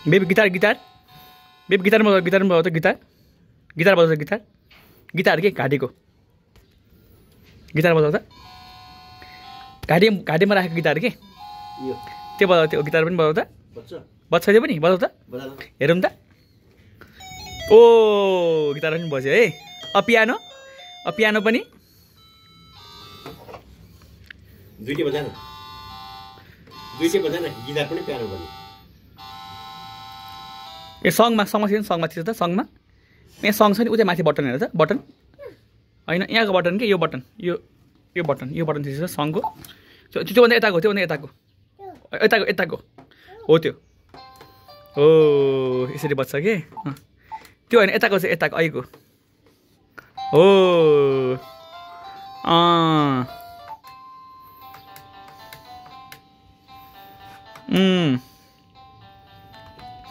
baby guitar guitar baby guitar बजाऊ त guitar guitar बजाऊ त गिटार गिटार के घाँटीको गिटार बजाऊ त घाँटीमा राखेको गिटार के त्यो बजाऊ त्यो गिटार पनि बजाऊ त बज्छ त्यो पनि बजाऊ त हेरौँ त ओ गिटार पनि बज्यो है पियानो पियानो पनि दुईटै बजान गिटार पनि पियानो पनि ए सङमा थिएन सङमा थियो त सङमा यहाँ सङ छ नि उतै माथि बटन हेर त बटन होइन यहाँको बटन के यो बटन यो बटन थिएछ सङको त्योभन्दा यताको यताको हो त्यो हो यसरी बज्छ के त्यो होइन यताको चाहिँ यताको अहिलेको हो